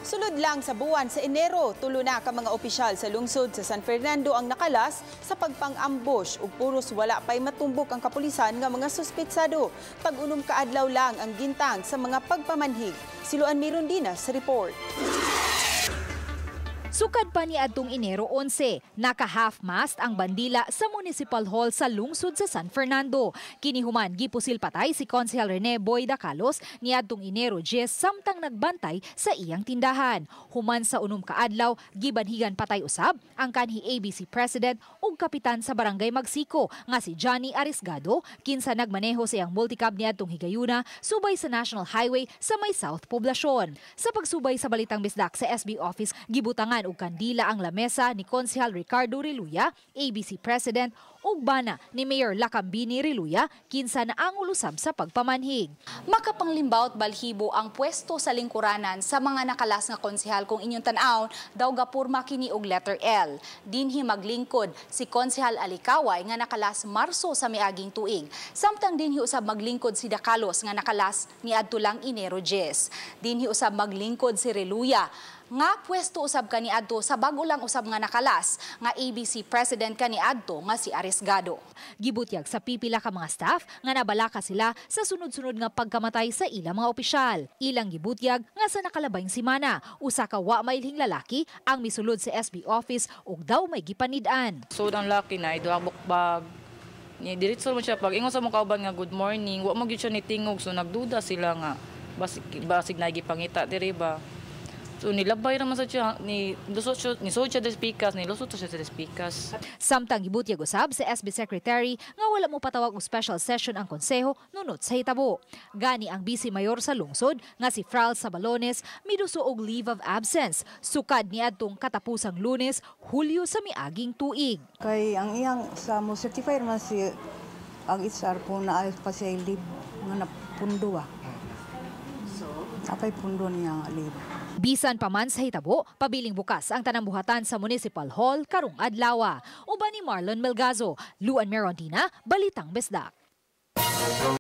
Sulod lang sa buwan sa Enero, tulo na ka mga opisyal sa lungsod sa San Fernando ang nakalas sa pagpang-ambush ug puros wala pay matumbok ang kapulisan nga mga suspetsado. Tag-unom ka adlaw lang ang gintang sa mga pagpamanhig. Si Luan Mirondina sa report. Sukad pa ni adtong Enero 11, naka half-mast ang bandila sa Municipal Hall sa lungsod sa San Fernando. Kini human gipusil patay si Konsehal Rene Boy Dacalos ni adtong Enero 10 samtang nagbantay sa iyang tindahan. Human sa 6 ka adlaw, gibanhigan patay usab ang kanhi ABC President ug kapitan sa Barangay Magsiko nga si Johnny Arisgado, kinsa nagmaneho sa iyang multicab niadtong higayuna subay sa National Highway sa may South Poblacion. Sa pagsubay sa Balitang Bisdak sa SB office, gibutangan og kandila ang lamesa ni Konsehal Ricardo Reluya, ABC President, ug bana ni Mayor Lakambini Reluya, kinsa naangol usab sa pagpamanhig. Makapanglimbawt balhibo ang pwesto sa lingkuranan sa mga nakalas nga konsehal. Kung inyong tan-awon, daw gapurma kini og letter L. Dinhi maglingkod si Konsehal Alikaway nga nakalas Marso sa miaging tuig. Samtang dinhi usab maglingkod si Dacalos nga nakalas niadto lang Enero 10. Dinhi usab maglingkod si Reluya nga pwesto usab kaniadto sa bag-o lang usab nga nakalas nga ABC President kaniadto nga si Arisgado. Gibutyag sa pipila ka mga staff nga nabalaka sila sa sunod-sunod nga pagkamatay sa ilang mga opisyal. Ilang gibutyag nga sa nakalabayng simana, usa ka wa mailhing lalaki ang misulod sa SB office ug daw may gipanid-an. So ang laki na duha bag. Ni diretso mo siya, pag ingon sa mong kauban nga "Good morning," wa mo gyud siya ni tingog, so nagduda sila nga basig na gipangita diri ba. So nilabay naman sa siya, ni lusot siya, ni sud siya des pikas, ni lusot siya des pikas. Samtang gibutyag usab sa SB Secretary nga wala mo patawag og special session ang konseho nunot sa hitabo. Gani ang Vice Mayor sa lungsod nga si Fral Sabalones miduso og leave of absence sukad niadtong katapusang Lunes, Hulyo sa miaging tuig. Kay ang iyang sa mo certify man si ang HR kung naa pa siya leave nga napundo ah. So, apay pundo niya nga leave. Bisan pa man sa hitabo, pabiling bukas ang tanang buhatan sa Municipal Hall karong adlaw. Uban ni Marlon Melgazo, Luan Merondina, Balitang Bisdak.